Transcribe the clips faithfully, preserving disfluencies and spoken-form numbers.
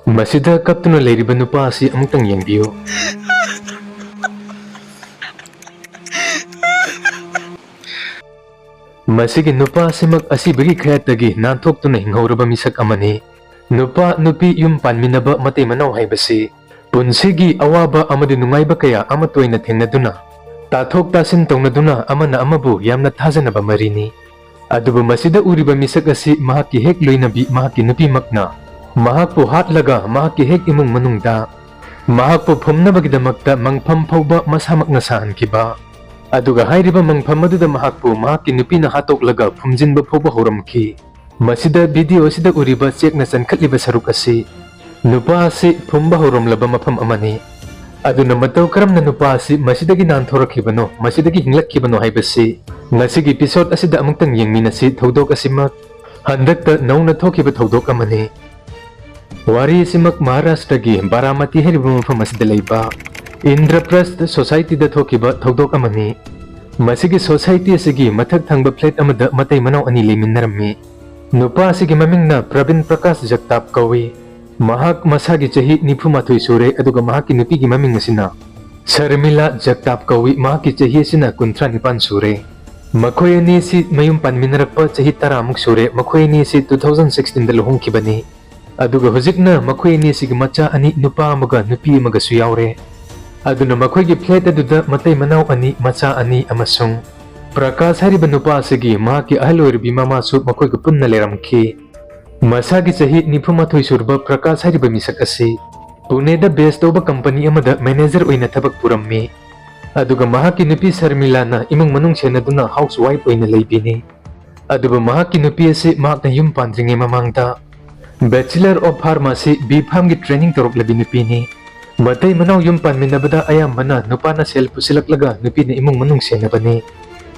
ꯃꯁꯤꯗ ꯀꯞꯇꯨꯅ ꯂꯩꯔꯤꯕ ꯅꯨꯄꯥ ꯑꯁꯤ ꯑꯃꯨꯛꯇꯪ ꯌꯦꯡꯕꯤꯌꯨ꯫ ꯃꯁꯤꯒꯤ ꯅꯨꯄꯥ ꯑꯁꯤꯃꯛ ꯑꯁꯤꯕꯒꯤ ꯈꯌꯥꯠꯇꯒꯤ ꯅꯥꯟꯊꯣꯛꯇꯨꯅ ꯍꯤꯡꯍꯧꯔꯕ ꯃꯤꯁꯛ ꯑꯃꯅꯤ꯫ ꯅꯨꯄꯥ ꯅꯨꯄꯤ ꯌꯨꯝ ꯄꯥꯟꯃꯤꯟꯅꯕ ꯃꯇꯩ ꯃꯅꯥꯎ ꯍꯥꯏꯕꯁꯤ ꯄꯨꯟꯁꯤꯒꯤ ꯑꯋꯥꯕ ꯑꯃꯗꯤ ꯅꯨꯡꯉꯥꯏꯕ ꯀꯌꯥ ꯑꯃ ꯇꯣꯏꯅ ꯊꯦꯡꯅꯗꯨꯅ, ꯇꯥꯊꯣꯛ ꯇꯥꯁꯤꯟ ꯇꯧꯅꯗꯨꯅ ꯑꯃꯅ ꯑꯃꯕꯨ ꯌꯥꯝꯅ ꯊꯥꯖꯅꯕ ꯃꯔꯤꯅꯤ꯫ ꯑꯗꯨꯕꯨ ꯃꯁꯤꯗ ꯎꯔꯤꯕ ꯃꯤꯁꯛ ꯑꯁꯤ ꯃꯍꯥꯛꯀꯤ ꯍꯦꯛ ꯂꯣꯏꯅꯕꯤ ꯃꯍꯥꯛꯀꯤ ꯅꯨꯄꯤꯃꯛꯅ ꯃꯍꯥꯛꯄꯨ ꯍꯥꯠꯂꯒ ꯃꯍꯥꯛꯀꯤ ꯍꯦꯛ ꯏꯃꯨꯡ ꯃꯅꯨꯡꯗ ꯃꯍꯥꯛꯄꯨ ꯐꯨꯝꯅꯕꯒꯤꯗꯃꯛꯇ ꯃꯪꯐꯝ ꯐꯥꯎꯕ ꯃꯁꯥꯃꯛꯅ ꯁꯥꯍꯟꯈꯤꯕ꯫ ꯑꯗꯨꯒ ꯍꯥꯏꯔꯤꯕ ꯃꯪꯐꯝ ꯑꯗꯨꯗ ꯃꯍꯥꯛꯄꯨ ꯃꯍꯥꯛꯀꯤ ꯅꯨꯄꯤꯅ ꯍꯥꯠꯇꯣꯛꯂꯒ ꯐꯨꯝꯖꯤꯟꯕ ꯐꯥꯎꯕ ꯍꯧꯔꯝꯈꯤ꯫ ꯃꯁꯤꯗ ꯚꯤꯗꯤꯑꯣ ꯑꯁꯤꯗ ꯎꯔꯤꯕ ꯆꯦꯛꯅ ꯆꯟꯈꯠꯂꯤꯕ ꯁꯔꯨꯛ ꯑꯁꯤ ꯅꯨꯄꯥ ꯑꯁꯤ ꯐꯨꯝꯕ ꯍꯧꯔꯝꯂꯕ ꯃꯐꯝ ꯑꯃꯅꯤ꯫ ꯑꯗꯨꯅ ꯃꯇꯧ ꯀꯔꯝꯅ ꯅꯨꯄꯥ ꯑꯁꯤ ꯃꯁꯤꯗꯒꯤ ꯅꯥꯟꯊꯣꯔꯛꯈꯤꯕꯅꯣ, ꯃꯁꯤꯗꯒꯤ ꯍꯤꯡꯂꯛꯈꯤꯕꯅꯣ ꯍꯥꯏꯕꯁꯤ ꯉꯁꯤꯒꯤ ꯏꯄꯤꯁꯣꯗ ꯑꯁꯤꯗ ꯑꯃꯨꯛꯇꯪ ꯌꯦꯡꯃꯤꯟꯅꯁꯤ꯫ ꯊꯧꯗꯣꯛ ꯑꯁꯤꯃꯛ ꯍꯟꯗꯛꯇ ꯅꯧꯅ ꯊꯣꯛꯈꯤꯕ ꯊꯧꯗꯣꯛ ꯑꯃꯅꯤ꯫ ꯋꯥꯔꯤ ꯑꯁꯤꯃꯛ ꯃꯍꯥꯔꯥꯁꯇ꯭ꯔꯒꯤ ꯕꯥꯔꯥꯃꯇꯤ ꯍꯥꯏꯔꯤꯕ ꯃꯐꯝ ꯑꯁꯤꯗ ꯂꯩꯕ ꯏꯟꯗ꯭ꯔꯄ꯭ꯔꯁꯊ ꯁꯣꯁꯥꯏꯇꯤꯗ ꯊꯣꯛꯈꯤꯕ ꯊꯧꯗꯣꯛ ꯑꯃꯅꯤ꯫ ꯃꯁꯤꯒꯤ ꯁꯣꯁꯥꯏꯇꯤ ꯑꯁꯤꯒꯤ ꯃꯊꯛ ꯊꯪꯕ ꯐ꯭ꯂꯦꯠ ꯑꯃꯗ ꯃꯇꯩ ꯃꯅꯥꯎ ꯑꯅꯤ ꯂꯩꯃꯤꯟꯅꯔꯝꯃꯤ꯫ ꯅꯨꯄꯥ ꯑꯁꯤꯒꯤ ꯃꯃꯤꯡꯅ ꯄ꯭ꯔꯕꯤꯟ ꯄ꯭ꯔꯀꯥꯁ ꯖꯒꯇꯥꯞ ꯀꯧꯏ꯫ ꯃꯍꯥꯛ ꯃꯁꯥꯒꯤ ꯆꯍꯤ ꯅꯤꯐꯨ ꯃꯥꯊꯣꯏ ꯁꯨꯔꯦ, ꯑꯗꯨꯒ ꯃꯍꯥꯛꯀꯤ ꯅꯨꯄꯤꯒꯤ ꯃꯃꯤꯡ ꯑꯁꯤꯅ ꯁꯔꯃꯤꯂꯥ ꯖꯒꯇꯥꯞ ꯀꯧꯏ꯫ ꯃꯍꯥꯛꯀꯤ ꯆꯍꯤ ꯑꯁꯤꯅ ꯀꯨꯟꯊ꯭ꯔꯥ ꯅꯤꯄꯥꯟ ꯁꯨꯔꯦ꯫ ꯃꯈꯣꯏ ꯑꯅꯤ ꯑꯁꯤ ꯃꯌꯨꯝ ꯄꯥꯟꯃꯤꯟꯅꯔꯛꯄ ꯆꯍꯤ ꯇꯔꯥꯃꯨꯛ ꯁꯨꯔꯦ꯫ ꯃꯈꯣꯏ ꯑꯅꯤ ꯑꯁꯤ two thousand sixteen ꯗ ꯂꯨꯍꯣꯡꯈꯤꯕꯅꯤ꯫ ꯑꯗꯨꯒ ꯍꯧꯖꯤꯛꯅ ꯃꯈꯣꯏ ꯑꯅꯤ ꯑꯁꯤꯒꯤ ꯃꯆꯥ ꯑꯅꯤ, ꯅꯨꯄꯥ ꯑꯃꯒ ꯅꯨꯄꯤ ꯑꯃꯒꯁꯨ ꯌꯥꯎꯔꯦ꯫ ꯑꯗꯨꯅ ꯃꯈꯣꯏꯒꯤ ꯐ꯭ꯂꯦꯠ ꯑꯗꯨꯗ ꯃꯇꯩ ꯃꯅꯥꯎ ꯑꯅꯤ, ꯃꯆꯥ ꯑꯅꯤ ꯑꯃꯁꯨꯡ ꯄ꯭ꯔꯀꯥꯁ ꯍꯥꯏꯔꯤꯕ ꯅꯨꯄꯥ ꯑꯁꯤꯒꯤ ꯃꯍꯥꯛꯀꯤ ꯑꯍꯜ ꯑꯣꯏꯔꯤꯕꯤ ꯃꯃꯥꯁꯨ ꯃꯈꯣꯏꯒ ꯄꯨꯟꯅ ꯂꯩꯔꯝꯈꯤ꯫ ꯃꯁꯥꯒꯤ ꯆꯍꯤ ꯅꯤꯐꯨ ꯃꯥꯊꯣꯏ ꯁꯨꯔꯕ ꯄ꯭ꯔꯀꯥꯁ ꯍꯥꯏꯔꯤꯕ ꯃꯤꯁꯛ ꯑꯁꯤ ꯄꯨꯅꯦꯗ ꯕꯦꯁ ꯇꯧꯕ ꯀꯝꯄꯅꯤ ꯑꯃꯗ ꯃꯦꯅꯦꯖꯔ ꯑꯣꯏꯅ ꯊꯕꯛ ꯄꯨꯔꯝꯃꯤ꯫ ꯑꯗꯨꯒ ꯃꯍꯥꯛꯀꯤ ꯅꯨꯄꯤ ꯁꯔꯃꯤꯂꯥꯅ ꯏꯃꯨꯡ ꯃꯅꯨꯡ ꯁꯦꯟꯅꯗꯨꯅ ꯍꯥꯎꯁ ꯋꯥꯏꯐ ꯑꯣꯏꯅ ꯂꯩꯕꯤꯅꯤ꯫ ꯑꯗꯨꯕꯨ ꯃꯍꯥꯛꯀꯤ ꯅꯨꯄꯤ ꯑꯁꯤ ꯃꯍꯥꯛꯅ ꯌꯨꯝ ꯄꯥꯟꯗ꯭ꯔꯤꯉꯩ ꯃꯃꯥꯡꯗ Bachelor of Pharmacy, B Pharm ꯒꯤ training ꯇꯧꯔꯛꯂꯕꯤ ꯅꯨꯄꯤꯅꯤ꯫ ꯃꯇꯩ ꯃꯅꯥꯎ ꯌꯨꯝ ꯄꯥꯟꯃꯤꯟꯅꯕꯗ ꯑꯌꯥꯝꯕꯅ ꯅꯨꯄꯥꯅ ꯁꯦꯜ ꯄꯨꯁꯤꯜꯂꯛꯂꯒ ꯅꯨꯄꯤꯅ ꯏꯃꯨꯡ ꯃꯅꯨꯡ ꯁꯦꯟꯅꯕꯅꯤ꯫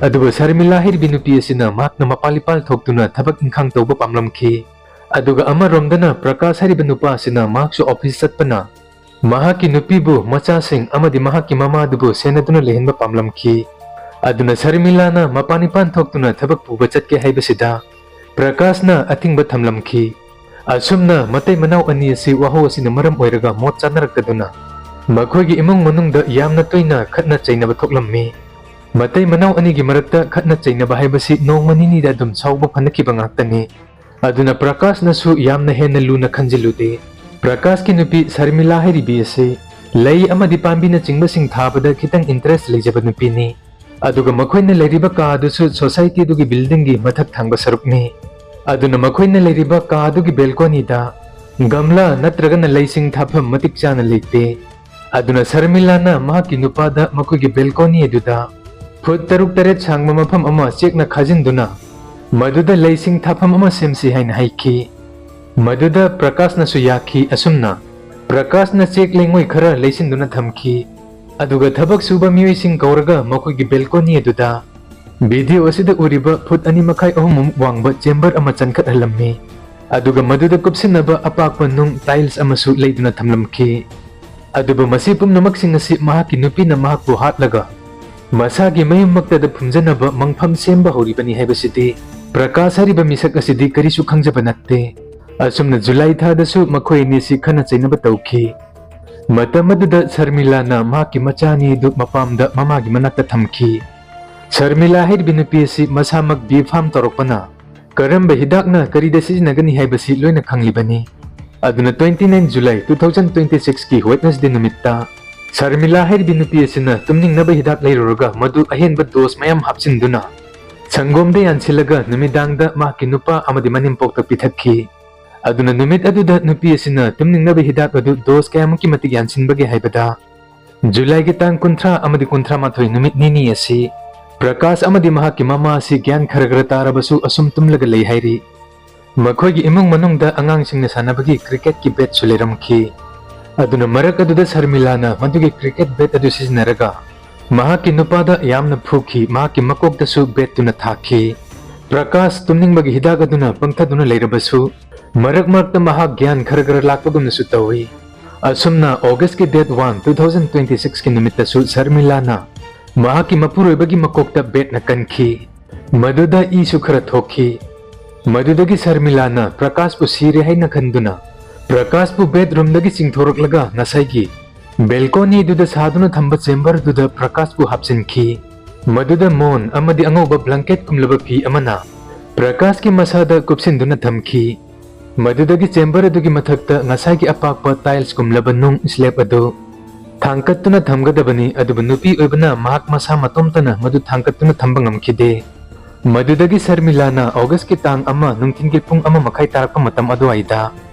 ꯑꯗꯨꯕꯨ ꯁꯔꯃꯤꯂꯥ ꯍꯥꯏꯔꯤꯕꯤ ꯅꯨꯄꯤ ꯑꯁꯤꯅ ꯃꯍꯥꯛꯅ ꯃꯄꯥꯜ ꯏꯄꯥꯜ ꯊꯣꯛꯇꯨꯅ ꯊꯕꯛ ꯏꯪꯈꯥꯡ ꯇꯧꯕ ꯄꯥꯝꯂꯝꯈꯤ꯫ ꯑꯗꯨꯒ ꯑꯃꯔꯣꯝꯗꯅ ꯄ꯭ꯔꯀꯥꯁ ꯍꯥꯏꯔꯤꯕ ꯅꯨꯄꯥ ꯑꯁꯤꯅ ꯃꯍꯥꯛꯁꯨ ꯑꯣꯐꯤꯁ ꯆꯠꯄꯅ ꯃꯍꯥꯛꯀꯤ ꯅꯨꯄꯤꯕꯨ, ꯃꯆꯥꯁꯤꯡ ꯑꯃꯗꯤ ꯃꯍꯥꯛꯀꯤ ꯃꯃꯥ ꯑꯗꯨꯕꯨ ꯁꯦꯟꯅꯗꯨꯅ ꯂꯩꯍꯟꯕ ꯄꯥꯝꯂꯝꯈꯤ꯫ ꯑꯗꯨꯅ ꯁꯔꯃꯤꯂꯥꯅ ꯃꯄꯥꯟ ꯏꯄꯥꯟ ꯊꯣꯛꯇꯨꯅ ꯊꯕꯛ ꯄꯨꯕ ꯆꯠꯀꯦ ꯍꯥꯏꯕꯁꯤꯗ ꯄ꯭ꯔꯀꯥꯁꯅ ꯑꯊꯤꯡꯕ ꯊꯝꯂꯝꯈꯤ꯫ ꯑꯁꯨꯝꯅ ꯃꯇꯩ ꯃꯅꯥꯎ ꯑꯅꯤ ꯑꯁꯤ ꯋꯥꯍꯧ ꯑꯁꯤꯅ ꯃꯔꯝ ꯑꯣꯏꯔꯒ ꯃꯣꯠ ꯆꯥꯅꯔꯛꯇꯗꯨꯅ ꯃꯈꯣꯏꯒꯤ ꯏꯃꯨꯡ ꯃꯅꯨꯡꯗ ꯌꯥꯝꯅ ꯇꯣꯏꯅ ꯈꯠꯅ ꯆꯩꯅꯕ ꯊꯣꯛꯂꯝꯃꯤ꯫ ꯃꯇꯩ ꯃꯅꯥꯎ ꯑꯅꯤꯒꯤ ꯃꯔꯛꯇ ꯈꯠꯅ ꯆꯩꯅꯕ ꯍꯥꯏꯕꯁꯤ ꯅꯣꯡꯃ ꯅꯤꯅꯤꯗ ꯑꯗꯨꯝ ꯁꯥꯎꯕ ꯐꯅꯈꯤꯕ ꯉꯥꯛꯇꯅꯤ꯫ ꯑꯗꯨꯅ ꯄ꯭ꯔꯀꯥꯁꯅꯁꯨ ꯌꯥꯝꯅ ꯍꯦꯟꯅ ꯂꯨꯅ ꯈꯟꯖꯤꯜꯂꯨꯗꯦ꯫ ꯄ꯭ꯔꯀꯥꯁꯀꯤ ꯅꯨꯄꯤ ꯁꯔꯃꯤꯂꯥ ꯍꯥꯏꯔꯤꯕꯤ ꯑꯁꯤ ꯂꯩ ꯑꯃꯗꯤ ꯄꯥꯝꯕꯤꯅꯆꯤꯡꯕꯁꯤꯡ ꯊꯥꯕꯗ ꯈꯤꯇꯪ interest ꯂꯩꯖꯕ ꯅꯨꯄꯤꯅꯤ꯫ ꯑꯗꯨꯒ ꯃꯈꯣꯏꯅ ꯂꯩꯔꯤꯕ ꯀꯥ ꯑꯗꯨꯁꯨ society ꯑꯗꯨꯒꯤ building ꯒꯤ ꯃꯊꯛ ꯊꯪꯕ ꯁꯔꯨꯛꯅꯤ꯫ ꯑꯗꯨꯅ ꯃꯈꯣꯏꯅ ꯂꯩꯔꯤꯕ ꯀꯥ ꯑꯗꯨꯒꯤ balcony ꯗ ꯒꯝꯂꯥ ꯅꯠꯇ꯭ꯔꯒꯅ ꯂꯩꯁꯤꯡ ꯊꯥꯐꯝ ꯃꯇꯤꯛ ꯆꯥꯅ ꯂꯩꯇꯦ꯫ ꯑꯗꯨꯅ ꯁꯔꯃꯤꯂꯥꯅ ꯃꯍꯥꯛꯀꯤ ꯅꯨꯄꯥꯗ ꯃꯈꯣꯏꯒꯤ balcony ꯑꯗꯨꯗ ꯐꯨꯠ ꯇꯔꯨꯛ ꯇꯔꯦꯠ ꯁꯥꯡꯕ ꯃꯐꯝ ꯑꯃ ꯆꯦꯛꯅ ꯈꯥꯖꯤꯟꯗꯨꯅ ꯃꯗꯨꯗ ꯂꯩꯁꯤꯡ ꯊꯥꯐꯝ ꯑꯃ ꯁꯦꯝꯁꯤ ꯍꯥꯏꯅ ꯍꯥꯏꯈꯤ꯫ ꯃꯗꯨꯗ ꯄ꯭ꯔꯀꯥꯁꯅꯁꯨ ꯌꯥꯈꯤ꯫ ꯑꯁꯨꯝꯅ ꯄ꯭ꯔꯀꯥꯁꯅ ꯆꯦꯛ ꯂꯩꯉꯣꯏ ꯈꯔ ꯂꯩꯁꯤꯟꯗꯨꯅ ꯊꯝꯈꯤ꯫ ꯑꯗꯨꯒ ꯊꯕꯛ ꯁꯨꯕ ꯃꯤꯑꯣꯏꯁꯤꯡ ꯀꯧꯔꯒ ꯃꯈꯣꯏꯒꯤ balcony ꯑꯗꯨꯗ video ꯑꯁꯤꯗ ꯎꯔꯤꯕ ꯐꯨꯠ ꯑꯅꯤ ꯃꯈꯥꯏ ꯑꯍꯨꯝꯃꯨꯛ ꯋꯥꯡꯕ chamber ꯑꯃ ꯆꯟꯈꯠꯍꯜꯂꯝꯃꯤ꯫ ꯑꯗꯨꯒ ꯃꯗꯨꯗ ꯀꯨꯞꯁꯤꯟꯅꯕ ꯑꯄꯥꯛꯄ ꯅꯨꯡ tiles ꯑꯃꯁꯨ ꯂꯩꯗꯨꯅ ꯊꯝꯂꯝꯈꯤ꯫ ꯑꯗꯨꯕꯨ ꯃꯁꯤ ꯄꯨꯝꯅꯃꯛꯁꯤꯡ ꯑꯁꯤ ꯃꯍꯥꯛꯀꯤ ꯅꯨꯄꯤꯅ ꯃꯍꯥꯛꯄꯨ ꯍꯥꯠꯂꯒ ꯃꯁꯥꯒꯤ ꯃꯌꯨꯝꯃꯛꯇꯗ ꯐꯨꯝꯖꯅꯕ ꯃꯪꯐꯝ ꯁꯦꯝꯕ ꯍꯧꯔꯤꯕꯅꯤ ꯍꯥꯏꯕꯁꯤꯗꯤ ꯄ꯭ꯔꯀꯥꯁ ꯍꯥꯏꯔꯤꯕ ꯃꯤꯁꯛ ꯑꯁꯤꯗꯤ ꯀꯔꯤꯁꯨ ꯈꯪꯖꯕ ꯅꯠꯇꯦ꯫ ꯑꯁꯨꯝꯅ ꯖꯨꯂꯥꯏ ꯊꯥꯗꯁꯨ ꯃꯈꯣꯏ ꯑꯅꯤꯁꯤ ꯈꯠꯅ ꯆꯩꯅꯕ ꯇꯧꯈꯤ꯫ ꯃꯇꯝ ꯑꯗꯨꯗ ꯁꯔꯃꯤꯂꯥꯅ ꯃꯍꯥꯛꯀꯤ ꯃꯆꯥ ꯑꯅꯤ ꯑꯗꯨ ꯃꯄꯥꯝꯗ ꯃꯃꯥꯒꯤ ꯃꯅꯥꯛꯇ ꯊꯝꯈꯤ꯫ ꯁꯔꯃꯤꯂꯥ ꯍꯥꯏꯔꯤꯕ ꯅꯨꯄꯤ ꯑꯁꯤ ꯃꯁꯥꯃꯛ B Pharm ꯇꯧꯔꯛꯄꯅ ꯀꯔꯝꯕ ꯍꯤꯗꯥꯛꯅ ꯀꯔꯤꯗ ꯁꯤꯖꯤꯟꯅꯒꯅꯤ ꯍꯥꯏꯕꯁꯤ ꯂꯣꯏꯅ ꯈꯪꯂꯤꯕꯅꯤ꯫ ꯑꯗꯨꯅ twenty nine July two thousand twenty six ꯀꯤ Wednesday ꯅꯨꯃꯤꯠꯇ ꯁꯔꯃꯤꯂꯥ ꯍꯥꯏꯔꯤꯕꯤ ꯅꯨꯄꯤ ꯑꯁꯤꯅ ꯇꯨꯝꯅꯤꯡꯅꯕ ꯍꯤꯗꯥꯛ ꯂꯩꯔꯨꯔꯒ ꯃꯗꯨ ꯑꯍꯦꯟꯕ dose ꯃꯌꯥꯝ ꯍꯥꯞꯆꯤꯟꯗꯨꯅ ꯁꯪꯒꯣꯝꯗ ꯌꯥꯟꯁꯤꯜꯂꯒ ꯅꯨꯃꯤꯗꯥꯡꯗ ꯃꯍꯥꯛꯀꯤ ꯅꯨꯄꯥ ꯑꯃꯗꯤ ꯃꯅꯦꯝꯄꯣꯛꯇ ꯄꯤꯊꯛꯈꯤ꯫ ꯑꯗꯨꯅ ꯅꯨꯃꯤꯠ ꯑꯗꯨꯗ ꯅꯨꯄꯤ ꯑꯁꯤꯅ ꯇꯨꯝꯅꯤꯡꯅꯕ ꯍꯤꯗꯥꯛ ꯑꯗꯨ dose ꯀꯌꯥꯃꯨꯛꯀꯤ ꯃꯇꯤꯛ ꯌꯥꯟꯁꯤꯟꯕꯒꯦ ꯍꯥꯏꯕꯗ, ꯖꯨꯂꯥꯏꯒꯤ ꯇꯥꯡ ꯀꯨꯟꯊ꯭ꯔꯥ ꯑꯃꯗꯤ ꯀꯨꯟꯊ꯭ꯔꯥ ꯃꯥꯊꯣꯏ ꯅꯨꯃꯤꯠ ꯅꯤꯅꯤ ꯑꯁꯤ ꯄ꯭ꯔꯀꯥꯁ ꯑꯃꯗꯤ ꯃꯍꯥꯛꯀꯤ ꯃꯃꯥ ꯑꯁꯤ ꯒ꯭ꯌꯥꯟ ꯈꯔ ꯈꯔ ꯇꯥꯔꯕꯁꯨ ꯑꯁꯨꯝ ꯇꯨꯝꯂꯒ ꯂꯩ ꯍꯥꯏꯔꯤ꯫ ꯃꯈꯣꯏꯒꯤ ꯏꯃꯨꯡ ꯃꯅꯨꯡꯗ ꯑꯉꯥꯡꯁꯤꯡꯅ ꯁꯥꯟꯅꯕꯒꯤ cricket ꯀꯤ bat ꯁꯨ ꯂꯩꯔꯝꯈꯤ꯫ ꯑꯗꯨꯅ ꯃꯔꯛ ꯑꯗꯨꯗ ꯁꯔꯃꯤꯂꯥꯅ ꯃꯗꯨꯒꯤ cricket bat ꯑꯗꯨ ꯁꯤꯖꯤꯟꯅꯔꯒ ꯃꯍꯥꯛꯀꯤ ꯅꯨꯄꯥꯗ ꯌꯥꯝꯅ ꯐꯨꯈꯤ, ꯃꯍꯥꯛꯀꯤ ꯃꯀꯣꯛꯇꯁꯨ bat ꯇꯨꯅ ꯊꯥꯈꯤ꯫ ꯄ꯭ꯔꯀꯥꯁ ꯇꯨꯝꯅꯤꯡꯕꯒꯤ ꯍꯤꯗꯥꯛ ꯑꯗꯨꯅ ꯄꯪꯊꯗꯨꯅ ꯂꯩꯔꯕꯁꯨ ꯃꯔꯛ ꯃꯔꯛꯇ ꯃꯍꯥꯛ ꯒ꯭ꯌꯥꯟ ꯈꯔ ꯈꯔ ꯂꯥꯛꯄꯒꯨꯝꯅꯁꯨ ꯇꯧꯏ꯫ ꯑꯁꯨꯝꯅ August ꯀꯤ date one, two thousand twenty six ꯀꯤ ꯅꯨꯃꯤꯠꯇꯁꯨ ꯁꯔꯃꯤꯂꯥꯅ ꯃꯍꯥꯛꯀꯤ ꯃꯄꯨꯔꯣꯏꯕꯒꯤ ꯃꯀꯣꯛꯇ bat ꯅ ꯀꯟꯈꯤ꯫ ꯃꯗꯨꯗ ꯏꯁꯨ ꯈꯔ ꯊꯣꯛꯈꯤ꯫ ꯃꯗꯨꯗꯒꯤ ꯁꯔꯃꯤꯂꯥꯅ ꯄ꯭ꯔꯀꯥꯁꯄꯨ ꯁꯤꯔꯦ ꯍꯥꯏꯅ ꯈꯟꯗꯨꯅ ꯄ꯭ꯔꯀꯥꯁꯄꯨ ꯕꯦꯗꯔꯨꯝꯗꯒꯤ ꯆꯤꯡꯊꯣꯔꯛꯂꯒ ꯉꯁꯥꯏꯒꯤ ꯕꯦꯜꯀꯣꯅꯤꯗꯨꯗ ꯁꯥꯗꯨꯅ ꯊꯝꯕ ꯆꯦꯝꯕꯔꯗꯨꯗ ꯄ꯭ꯔꯀꯥꯁꯄꯨ ꯍꯥꯞꯆꯤꯟꯈꯤ꯫ ꯃꯗꯨꯗ ꯃꯣꯟ ꯑꯃꯗꯤ ꯑꯉꯧꯕ ꯕ꯭ꯂꯥꯡꯀꯦꯠ ꯀꯨꯝꯂꯕ ꯐꯤ ꯑꯃꯅ ꯄ꯭ꯔꯀꯥꯁꯀꯤ ꯃꯁꯥꯗ ꯀꯨꯞꯁꯤꯟꯗꯨꯅ ꯊꯝꯈꯤ꯫ ꯃꯗꯨꯗꯒꯤ ꯆꯦꯝꯕꯔ ꯑꯗꯨꯒꯤ ꯃꯊꯛꯇ ꯉꯁꯥꯏꯒꯤ ꯑꯄꯥꯛꯄ ꯇꯥꯏꯜꯁ ꯀꯨꯝꯂꯕ ꯅꯨꯡ ꯁ꯭ꯂꯦꯕ ꯑꯗꯨ ꯊꯥꯡꯀꯠꯇꯨꯅ ꯊꯝꯒꯗꯕꯅꯤ, ꯑꯗꯨꯕꯨ ꯅꯨꯄꯤ ꯑꯣꯏꯕꯅ ꯃꯍꯥꯛ ꯃꯁꯥ ꯃꯇꯣꯝꯇꯅ ꯃꯗꯨ ꯊꯥꯡꯀꯠꯇꯨꯅ ꯊꯝꯕ ꯉꯝꯈꯤꯗꯦ꯫ ꯃꯗꯨꯗꯒꯤ ꯁꯔꯃꯤꯂꯥꯅ ꯑꯣꯒꯁꯀꯤ ꯇꯥꯡ ꯑꯃ ꯅꯨꯡꯊꯤꯜꯒꯤ ꯄꯨꯡ ꯑꯃ ꯃꯈꯥꯏ ꯇꯥꯔꯛꯄ ꯃꯇꯝ ꯑꯗꯨꯋꯥꯏꯗ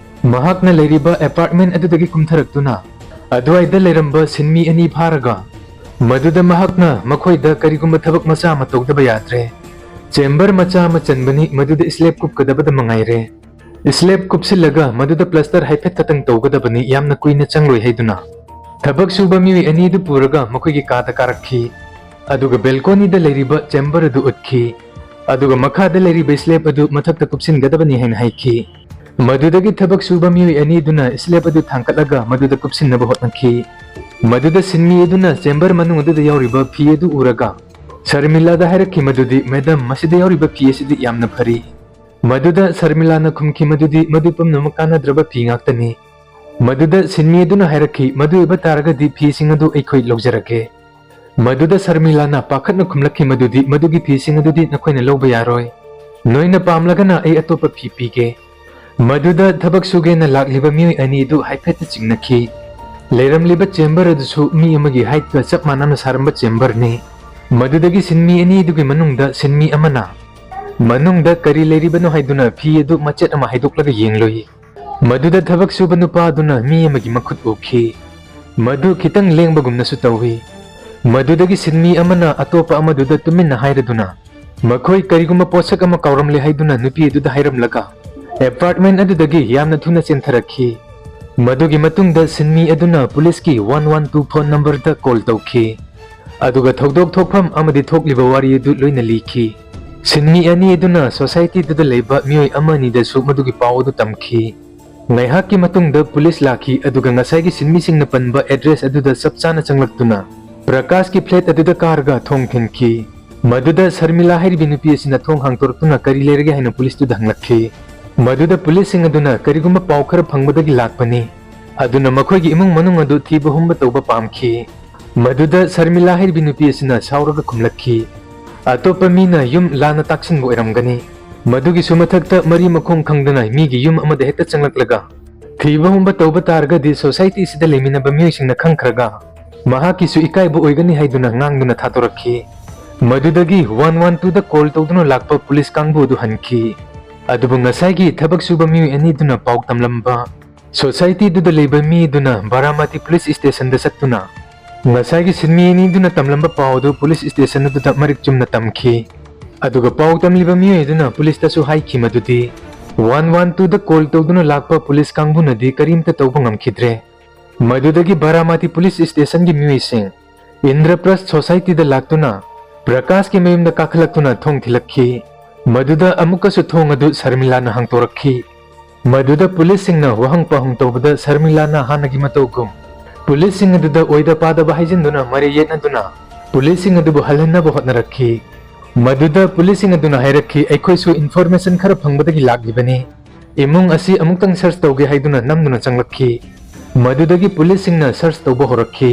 ꯃꯍꯥꯛꯅ ꯂꯩꯔꯤꯕ ꯑꯦꯄꯥꯔꯠꯃꯦꯟ ꯑꯗꯨꯗꯒꯤ ꯀꯨꯝꯊꯔꯛꯇꯨꯅ ꯑꯗꯨꯋꯥꯏꯗ ꯂꯩꯔꯝꯕ ꯁꯤꯟꯃꯤ ꯑꯅꯤ ꯐꯥꯔꯒ ꯃꯗꯨꯗ ꯃꯍꯥꯛꯅ ꯃꯈꯣꯏꯗ ꯀꯔꯤꯒꯨꯝꯕ ꯊꯕꯛ ꯃꯆꯥ ꯑꯃ ꯇꯧꯗꯕ ꯌꯥꯗ꯭ꯔꯦ꯫ ꯆꯦꯝꯕꯔ ꯃꯆꯥ ꯑꯃ ꯆꯟꯕꯅꯤ, ꯃꯗꯨꯗ ꯁ꯭ꯂꯦꯕ ꯀꯨꯞꯀꯗꯕꯗ ꯃꯉꯥꯏꯔꯦ꯫ ꯁ꯭ꯂꯦꯕ ꯀꯨꯞꯁꯤꯜꯂꯒ ꯃꯗꯨꯗ ꯄ꯭ꯂꯥꯁꯇꯔ ꯍꯥꯏꯐꯦꯠ ꯈꯛꯇꯪ ꯇꯧꯒꯗꯕꯅꯤ, ꯌꯥꯝꯅ ꯀꯨꯏꯅ ꯆꯪꯂꯣꯏ ꯍꯥꯏꯗꯨꯅ ꯊꯕꯛ ꯁꯨꯕ ꯃꯤꯑꯣꯏ ꯑꯅꯤꯗꯨ ꯄꯨꯔꯒ ꯃꯈꯣꯏꯒꯤ ꯀꯥꯗ ꯀꯥꯔꯛꯈꯤ꯫ ꯑꯗꯨꯒ ꯕꯦꯜꯀꯣꯅꯤꯗ ꯂꯩꯔꯤꯕ ꯆꯦꯝꯕꯔ ꯑꯗꯨ ꯎꯠꯈꯤ꯫ ꯑꯗꯨꯒ ꯃꯈꯥꯗ ꯂꯩꯔꯤꯕ ꯁ꯭ꯂꯦꯕ ꯑꯗꯨ ꯃꯊꯛꯇ ꯀꯨꯞꯁꯤꯟꯒꯗꯕꯅꯤ ꯍꯥꯏꯅ ꯍꯥꯏꯈꯤ꯫ ꯃꯗꯨꯗꯒꯤ ꯊꯕꯛ ꯁꯨꯕ ꯃꯤꯑꯣꯏ ꯑꯅꯤꯗꯨꯅ ꯁ꯭ꯂꯦꯕ ꯑꯗꯨ ꯊꯥꯡꯀꯠꯂꯒ ꯃꯗꯨꯗ ꯀꯨꯞꯁꯤꯟꯅꯕ ꯍꯣꯠꯅꯈꯤ꯫ ꯃꯗꯨꯗ ꯁꯤꯟꯃꯤ ꯑꯗꯨꯅ ꯆꯦꯝꯕꯔ ꯃꯅꯨꯡ ꯑꯗꯨꯗ ꯌꯥꯎꯔꯤꯕ ꯐꯤ ꯑꯗꯨ ꯎꯔꯒ ꯁꯔꯃꯤꯂꯥꯗ ꯍꯥꯏꯔꯛꯈꯤ ꯃꯗꯨꯗꯤ, "ꯃꯦꯗꯝ, ꯃꯁꯤꯗ ꯌꯥꯎꯔꯤꯕ ꯐꯤ ꯑꯁꯤꯗꯤ ꯌꯥꯝꯅ ꯐꯔꯤ"꯫ ꯃꯗꯨꯗ ꯁꯔꯃꯤꯂꯥꯅ ꯈꯨꯝꯈꯤ ꯃꯗꯨꯗꯤ, "ꯃꯗꯨ ꯄꯨꯝꯅꯃꯛ ꯀꯥꯟꯅꯗ꯭ꯔꯕ ꯐꯤ ꯉꯥꯛꯇꯅꯤ"꯫ ꯃꯗꯨꯗ ꯁꯤꯟꯃꯤ ꯑꯗꯨꯅ ꯍꯥꯏꯔꯛꯈꯤ, "ꯃꯗꯨ ꯑꯣꯏꯕ ꯇꯥꯔꯒꯗꯤ ꯐꯤꯁꯤꯡ ꯑꯗꯨ ꯑꯩꯈꯣꯏ ꯂꯧꯖꯔꯒꯦ"꯫ ꯃꯗꯨꯗ ꯁꯔꯃꯤꯂꯥꯅ ꯄꯥꯈꯠꯅ ꯈꯨꯝꯂꯛꯈꯤ ꯃꯗꯨꯗꯤ, "ꯃꯗꯨꯒꯤ ꯐꯤꯁꯤꯡ ꯑꯗꯨꯗꯤ ꯅꯈꯣꯏꯅ ꯂꯧꯕ ꯌꯥꯔꯣꯏ꯫ ꯅꯣꯏꯅ ꯄꯥꯝꯂꯒꯅ ꯑꯩ ꯑꯇꯣꯞꯄ ꯐꯤ ꯄꯤꯒꯦ"꯫ ꯃꯗꯨꯗ ꯊꯕꯛ ꯁꯨꯒꯦꯅ ꯂꯥꯛꯂꯤꯕ ꯃꯤꯑꯣꯏ ꯑꯅꯤꯗꯨ ꯍꯥꯏꯐꯦꯠꯇ ꯆꯤꯡꯅꯈꯤ꯫ ꯂꯩꯔꯝꯂꯤꯕ ꯆꯦꯝꯕꯔ ꯑꯗꯨꯁꯨ ꯃꯤ ꯑꯃꯒꯤ ꯍꯥꯏꯠꯀ ꯆꯞ ꯃꯥꯟꯅꯅ ꯁꯥꯔꯝꯕ ꯆꯦꯝꯕꯔꯅꯤ꯫ ꯃꯗꯨꯗꯒꯤ ꯁꯤꯟꯃꯤ ꯑꯅꯤꯗꯨꯒꯤ ꯃꯅꯨꯡꯗ ꯁꯤꯟꯃꯤ ꯑꯃꯅ ꯃꯅꯨꯡꯗ ꯀꯔꯤ ꯂꯩꯔꯤꯕꯅꯣ ꯍꯥꯏꯗꯨꯅ ꯐꯤ ꯑꯗꯨ ꯃꯆꯦꯠ ꯑꯃ ꯍꯥꯏꯗꯣꯛꯂꯒ ꯌꯦꯡꯂꯨꯏ꯫ ꯃꯗꯨꯗ ꯊꯕꯛ ꯁꯨꯕ ꯅꯨꯄꯥ ꯑꯗꯨꯅ ꯃꯤ ꯑꯃꯒꯤ ꯃꯈꯨꯠ ꯎꯈꯤ꯫ ꯃꯗꯨ ꯈꯤꯇꯪ ꯂꯦꯡꯕꯒꯨꯝꯅꯁꯨ ꯇꯧꯏ꯫ ꯃꯗꯨꯗꯒꯤ ꯁꯤꯟꯃꯤ ꯑꯃꯅ ꯑꯇꯣꯞꯄ ꯑꯃꯗꯨꯗ ꯇꯨꯃꯤꯟꯅ ꯍꯥꯏꯔꯗꯨꯅ ꯃꯈꯣꯏ ꯀꯔꯤꯒꯨꯝꯕ ꯄꯣꯠꯁꯛ ꯑꯃ ꯀꯥꯎꯔꯝꯂꯦ ꯍꯥꯏꯗꯨꯅ ꯅꯨꯄꯤ ꯑꯗꯨꯗ ꯍꯥꯏꯔꯝꯂꯒ ꯑꯦꯄꯥꯔꯠꯃꯦꯟ ꯑꯗꯨꯗꯒꯤ ꯌꯥꯝꯅ ꯊꯨꯅ ꯆꯦꯟꯊꯔꯛꯈꯤ꯫ ꯃꯗꯨꯒꯤ ꯃꯇꯨꯡꯗ ꯁꯤꯟꯃꯤ ꯑꯗꯨꯅ ꯄꯨꯂꯤꯁꯀꯤ ꯋꯥꯟ ꯋꯥꯟ ꯇꯨ ꯐꯣꯟ ꯅꯝꯕꯔꯗ ꯀꯣꯜ ꯇꯧꯈꯤ꯫ ꯑꯗꯨꯒ ꯊꯧꯗꯣꯛ ꯊꯣꯛꯐꯝ ꯑꯃꯗꯤ ꯊꯣꯛꯂꯤꯕ ꯋꯥꯔꯤ ꯑꯗꯨ ꯂꯣꯏꯅ ꯂꯤꯈꯤ꯫ ꯁꯤꯟꯃꯤ ꯑꯅꯤ ꯑꯗꯨꯅ ꯁꯣꯁꯥꯏꯇꯤꯗꯨꯗ ꯂꯩꯕ ꯃꯤꯑꯣꯏ ꯑꯃ ꯑꯅꯤꯗꯁꯨ ꯃꯗꯨꯒꯤ ꯄꯥꯎ ꯑꯗꯨ ꯇꯝꯈꯤ꯫ ꯉꯥꯏꯍꯥꯛꯀꯤ ꯃꯇꯨꯡꯗ ꯄꯨꯂꯤꯁ ꯂꯥꯛꯈꯤ, ꯑꯗꯨꯒ ꯉꯁꯥꯏꯒꯤ ꯁꯤꯟꯃꯤꯁꯤꯡꯅ ꯄꯟꯕ ꯑꯦꯗ꯭ꯔꯦꯁ ꯑꯗꯨꯗ ꯆꯞ ꯆꯥꯅ ꯆꯪꯂꯛꯇꯨꯅ ꯄ꯭ꯔꯀꯥꯁꯀꯤ ꯐ꯭ꯂꯦꯠ ꯑꯗꯨꯗ ꯀꯥꯔꯒ ꯊꯣꯡ ꯊꯤꯟꯈꯤ꯫ ꯃꯗꯨꯗ ꯁꯔꯃꯤꯂꯥ ꯍꯥꯏꯔꯤꯕꯤ ꯅꯨꯄꯤ ꯑꯁꯤꯅ ꯊꯣꯡ ꯍꯥꯡꯗꯣꯔꯛꯇꯨꯅ ꯀꯔꯤ ꯂꯩꯔꯒꯦ ꯍꯥꯏꯅ ꯄꯨꯂꯤꯁꯇꯨꯗ ꯍꯪꯂꯛꯈꯤ꯫ ꯃꯗꯨꯗ ꯄꯨꯂꯤꯁꯁꯤꯡ ꯑꯗꯨꯅ ꯀꯔꯤꯒꯨꯝꯕ ꯄꯥꯎ ꯈꯔ ꯐꯪꯕꯗꯒꯤ ꯂꯥꯛꯄꯅꯤ, ꯑꯗꯨꯅ ꯃꯈꯣꯏꯒꯤ ꯏꯃꯨꯡ ꯃꯅꯨꯡ ꯑꯗꯨ ꯊꯤꯕ ꯍꯨꯝꯕ ꯇꯧꯕ ꯄꯥꯝꯈꯤ꯫ ꯃꯗꯨꯗ ꯁꯔꯃꯤꯂꯥ ꯍꯥꯏꯔꯤꯕꯤ ꯅꯨꯄꯤ ꯑꯁꯤꯅ ꯁꯥꯎꯔꯒ ꯈꯨꯝꯂꯛꯈꯤ, "ꯑꯇꯣꯞꯄ ꯃꯤꯅ ꯌꯨꯝ ꯂꯥꯟꯅ ꯇꯥꯛꯁꯤꯟꯕ ꯑꯣꯏꯔꯝꯒꯅꯤ꯫ ꯃꯗꯨꯒꯤꯁꯨ ꯃꯊꯛꯇ ꯃꯔꯤ ꯃꯈꯣꯡ ꯈꯪꯗꯅ ꯃꯤꯒꯤ ꯌꯨꯝ ꯑꯃꯗ ꯍꯦꯛꯇ ꯆꯪꯂꯛꯂꯒ ꯊꯤꯕ ꯍꯨꯝꯕ ꯇꯧꯕ ꯇꯥꯔꯒꯗꯤ society ꯑꯁꯤꯗ ꯂꯩꯃꯤꯟꯅꯕ ꯃꯤꯑꯣꯏꯁꯤꯡꯅ ꯈꯪꯈ꯭ꯔꯒ ꯃꯍꯥꯛꯀꯤꯁꯨ ꯏꯀꯥꯏꯕ ꯑꯣꯏꯒꯅꯤ" ꯍꯥꯏꯗꯨꯅ ꯉꯥꯡꯗꯨꯅ ꯊꯥꯗꯣꯔꯛꯈꯤ꯫ ꯃꯗꯨꯗꯒꯤ one one two ꯗ call ꯇꯧꯗꯨꯅ ꯂꯥꯛꯄ ꯄꯨꯂꯤꯁ ꯀꯥꯡꯕꯨ ꯑꯗꯨ ꯍꯟꯈꯤ꯫ ꯑꯗꯨꯕꯨ ꯉꯁꯥꯏꯒꯤ ꯊꯕꯛ ꯁꯨꯕ ꯃꯤꯑꯣꯏ ꯑꯅꯤꯗꯨꯅ ꯄꯥꯎ ꯇꯝꯂꯝꯕ society ꯗꯨꯗ ꯂꯩꯕ ꯃꯤꯗꯨꯅ ꯕꯥꯔꯥꯃꯇꯤ ꯄꯨꯂꯤꯁ ꯁ꯭ꯇꯦꯁꯟꯗ ꯆꯠꯇꯨꯅ ꯉꯁꯥꯏꯒꯤ ꯁꯤꯟꯃꯤ ꯑꯅꯤꯗꯨꯅ ꯇꯝꯂꯝꯕ ꯄꯥꯎ ꯑꯗꯨ ꯄꯨꯂꯤꯁ ꯁ꯭ꯇꯦꯁꯟ ꯑꯗꯨꯗ ꯃꯔꯤꯛ ꯆꯨꯝꯅ ꯇꯝꯈꯤ꯫ ꯑꯗꯨꯒ ꯄꯥꯎ ꯇꯝꯂꯤꯕ ꯃꯤꯑꯣꯏ ꯑꯗꯨꯅ ꯄꯨꯂꯤꯁꯇꯁꯨ ꯍꯥꯏꯈꯤ ꯃꯗꯨꯗꯤ one one two ꯗ call ꯇꯧꯗꯨꯅ ꯂꯥꯛꯄ ꯄꯨꯂꯤꯁ ꯀꯥꯡꯕꯨꯅꯗꯤ ꯀꯔꯤꯝꯇ ꯇꯧꯕ ꯉꯝꯈꯤꯗ꯭ꯔꯦ꯫ ꯃꯗꯨꯗꯒꯤ ꯕꯥꯔꯥꯃꯇꯤ ꯄꯨꯂꯤꯁ ꯁ꯭ꯇꯦꯁꯟꯒꯤ ꯃꯤꯑꯣꯏꯁꯤꯡ ꯏꯟꯗ꯭ꯔꯄ꯭ꯔꯁ society ꯗ ꯂꯥꯛꯇꯨꯅ ꯄ꯭ꯔꯀꯥꯁꯀꯤ ꯃꯌꯨꯝꯗ ꯀꯥꯈꯠꯂꯛꯇꯨꯅ ꯊꯣꯡ ꯊꯤꯜꯂꯛꯈꯤ꯫ ꯃꯗꯨꯗ ꯑꯃꯨꯛꯀꯁꯨ ꯊꯣꯡ ꯑꯗꯨ ꯁꯔꯃꯤꯂꯥꯅ ꯍꯥꯡꯇꯣꯔꯛꯈꯤ꯫ ꯃꯗꯨꯗ ꯄꯨꯂꯤꯁꯁꯤꯡꯅ ꯋꯥꯍꯪ ꯄꯥꯎꯍꯪ ꯇꯧꯕꯗ ꯁꯔꯃꯤꯂꯥꯅ ꯍꯥꯟꯅꯒꯤ ꯃꯇꯧꯒꯨꯝ ꯄꯨꯂꯤꯁꯁꯤꯡ ꯑꯗꯨꯗ ꯑꯣꯏꯗ ꯄꯥꯗꯕ ꯍꯥꯏꯖꯤꯟꯗꯨꯅ ꯃꯔꯩ ꯌꯦꯠꯅꯗꯨꯅ ꯄꯨꯂꯤꯁꯁꯤꯡ ꯑꯗꯨꯕꯨ ꯍꯜꯍꯟꯅꯕ ꯍꯣꯠꯅꯔꯛꯈꯤ꯫ ꯃꯗꯨꯗ ꯄꯨꯂꯤꯁꯁꯤꯡ ꯑꯗꯨꯅ ꯍꯥꯏꯔꯛꯈꯤ, "ꯑꯩꯈꯣꯏꯁꯨ information ꯈꯔ ꯐꯪꯕꯗꯒꯤ ꯂꯥꯛꯂꯤꯕꯅꯤ꯫ ꯏꯃꯨꯡ ꯑꯁꯤ ꯑꯃꯨꯛꯇꯪ search ꯇꯧꯒꯦ" ꯍꯥꯏꯗꯨꯅ ꯅꯝꯗꯨꯅ ꯆꯪꯂꯛꯈꯤ꯫ ꯃꯗꯨꯗꯒꯤ ꯄꯨꯂꯤꯁꯁꯤꯡꯅ search ꯇꯧꯕ ꯍꯧꯔꯛꯈꯤ꯫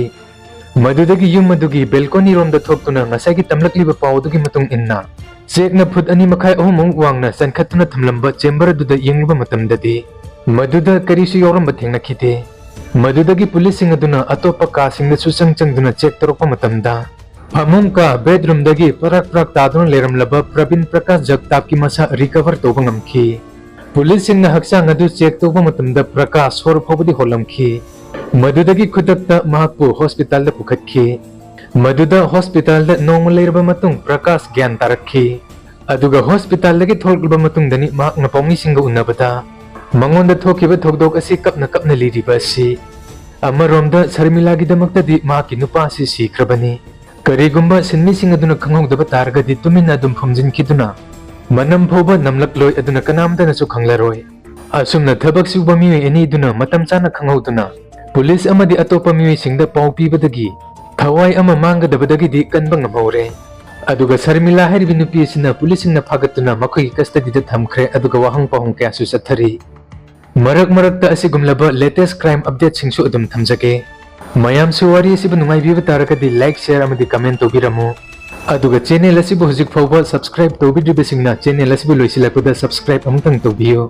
ꯃꯗꯨꯗꯒꯤ ꯌꯨꯝ ꯑꯗꯨꯒꯤ balcony ꯔꯣꯝꯗ ꯊꯣꯛꯇꯨꯅ ꯉꯁꯥꯏꯒꯤ ꯇꯝꯂꯛꯂꯤꯕ ꯄꯥꯎ ꯑꯗꯨꯒꯤ ꯃꯇꯨꯡ ꯏꯟꯅ ꯆꯦꯛꯅ ꯐꯨꯠ ꯑꯅꯤ ꯃꯈꯥꯏ ꯑꯍꯨꯝ ꯃꯨꯛ ꯋꯥꯡꯅ ꯆꯟꯈꯠꯇꯨꯅ ꯊꯝꯂꯝꯕ chamber ꯑꯗꯨꯗ ꯌꯦꯡꯂꯨꯕ ꯃꯇꯝꯗꯗꯤ ꯃꯗꯨꯗ ꯀꯔꯤꯁꯨ ꯌꯥꯎꯔꯝꯕ ꯊꯦꯡꯅꯈꯤꯗꯦ꯫ ꯃꯗꯨꯗꯒꯤ ꯄꯨꯂꯤꯁꯁꯤꯡ ꯑꯗꯨꯅ ꯑꯇꯣꯞꯄ ꯀꯥꯁꯤꯡꯗꯁꯨ ꯆꯪ ꯆꯪꯗꯨꯅ check ꯇꯧꯔꯛꯄ ꯃꯇꯝꯗ ꯐꯃꯨꯡ ꯀꯥ bedroom ꯗꯒꯤ ꯄꯔꯥꯛ ꯄꯔꯥꯛ ꯇꯥꯗꯨꯅ ꯂꯩꯔꯝꯂꯕ ꯄ꯭ꯔꯕꯤꯟ ꯄ꯭ꯔꯀꯥꯁ ꯖꯒꯇꯥꯞꯀꯤ ꯃꯁꯥ recover ꯇꯧꯕ ꯉꯝꯈꯤ꯫ ꯄꯨꯂꯤꯁꯁꯤꯡꯅ ꯍꯛꯆꯥꯡ ꯑꯗꯨ check ꯇꯧꯕ ꯃꯇꯝꯗ ꯄ꯭ꯔꯀꯥꯁ ꯁꯣꯔ ꯐꯥꯎꯕꯗꯤ ꯍꯣꯜꯂꯝꯈꯤ꯫ ꯃꯗꯨꯗꯒꯤ ꯈꯨꯗꯛꯇ ꯃꯍꯥꯛꯄꯨ hospital ꯗ ꯄꯨꯈꯠꯈꯤ꯫ ꯃꯗꯨꯗ hospital ꯗ ꯅꯣꯡꯃ ꯂꯩꯔꯕ ꯃꯇꯨꯡ ꯄ꯭ꯔꯀꯥꯁ ꯒ꯭ꯌꯥꯟ ꯇꯥꯔꯛꯈꯤ꯫ ꯑꯗꯨꯒ hospital ꯗꯒꯤ ꯊꯣꯛꯂꯛꯂꯕ ꯃꯇꯨꯡꯗꯅꯤ ꯃꯍꯥꯛꯅ ꯄꯥꯎꯃꯤꯁꯤꯡꯒ ꯎꯅꯕꯗ ꯃꯉꯣꯟꯗ ꯊꯣꯛꯈꯤꯕ ꯊꯧꯗꯣꯛ ꯑꯁꯤ ꯀꯞꯅ ꯀꯞꯅ ꯂꯤꯔꯤꯕ ꯑꯁꯤ꯫ ꯑꯃꯔꯣꯝꯗ ꯁꯔꯃꯤꯂꯥꯒꯤꯗꯃꯛꯇꯗꯤ ꯃꯍꯥꯛꯀꯤ ꯅꯨꯄꯥ ꯑꯁꯤ ꯁꯤꯈ꯭ꯔꯕꯅꯤ꯫ ꯀꯔꯤꯒꯨꯝꯕ ꯁꯤꯟꯃꯤꯁꯤꯡ ꯑꯗꯨꯅ ꯈꯪꯍꯧꯗꯕ ꯇꯥꯔꯒꯗꯤ ꯇꯨꯃꯤꯟꯅ ꯑꯗꯨꯝ ꯐꯨꯝꯖꯤꯟꯈꯤꯗꯨꯅ ꯃꯅꯝ ꯐꯥꯎꯕ ꯅꯝꯂꯛꯂꯣꯏ, ꯑꯗꯨꯅ ꯀꯅꯥꯝꯇꯅꯁꯨ ꯈꯪꯂꯔꯣꯏ꯫ ꯑꯁꯨꯝꯅ ꯊꯕꯛ ꯁꯨꯕ ꯃꯤꯑꯣꯏ ꯑꯅꯤꯗꯨꯅ ꯃꯇꯝ ꯆꯥꯅ ꯈꯪꯍꯧꯗꯨꯅ ꯄꯨꯂꯤꯁ ꯑꯃꯗꯤ ꯑꯇꯣꯞꯄ ꯃꯤꯑꯣꯏꯁꯤꯡꯗ ꯄꯥꯎ ꯄꯤꯕꯗꯒꯤ ꯊꯋꯥꯏ ꯑꯃ ꯃꯥꯡꯒꯗꯕꯗꯒꯤꯗꯤ ꯀꯟꯕ ꯉꯝꯍꯧꯔꯦ꯫ ꯑꯗꯨꯒ ꯁꯔꯃꯤꯂꯥ ꯍꯥꯏꯔꯤꯕ ꯅꯨꯄꯤ ꯑꯁꯤꯅ ꯄꯨꯂꯤꯁꯁꯤꯡꯅ ꯐꯥꯒꯠꯇꯨꯅ ꯃꯈꯣꯏꯒꯤ custody ꯗ ꯊꯝꯈ꯭ꯔꯦ, ꯑꯗꯨꯒ ꯋꯥꯍꯪ ꯄꯥꯎꯍꯪ ꯀꯌꯥꯁꯨ ꯆꯠꯊꯔꯤ꯫ ꯃꯔꯛ ꯃꯔꯛꯇ ꯑꯁꯤꯒꯨꯝꯂꯕ latest crime update ꯁꯤꯡꯁꯨ ꯑꯗꯨꯝ ꯊꯝꯖꯒꯦ꯫ ꯃꯌꯥꯝꯁꯨ ꯋꯥꯔꯤ ꯑꯁꯤꯕꯨ ꯅꯨꯡꯉꯥꯏꯕꯤꯕ ꯇꯥꯔꯒꯗꯤ like, share ꯑꯃꯗꯤ comment ꯇꯧꯕꯤꯔꯝꯃꯨ꯫ ꯑꯗꯨꯒ channel ꯑꯁꯤꯕꯨ ꯍꯧꯖꯤꯛ ꯐꯥꯎꯕ subscribe ꯇꯧꯕꯤꯗ꯭ꯔꯤꯕꯁꯤꯡꯅ channel ꯑꯁꯤꯕꯨ ꯂꯣꯏꯁꯤꯜꯂꯛꯄꯗ subscribe ꯑꯃꯨꯛꯇꯪ ꯇꯧꯕꯤꯌꯨ꯫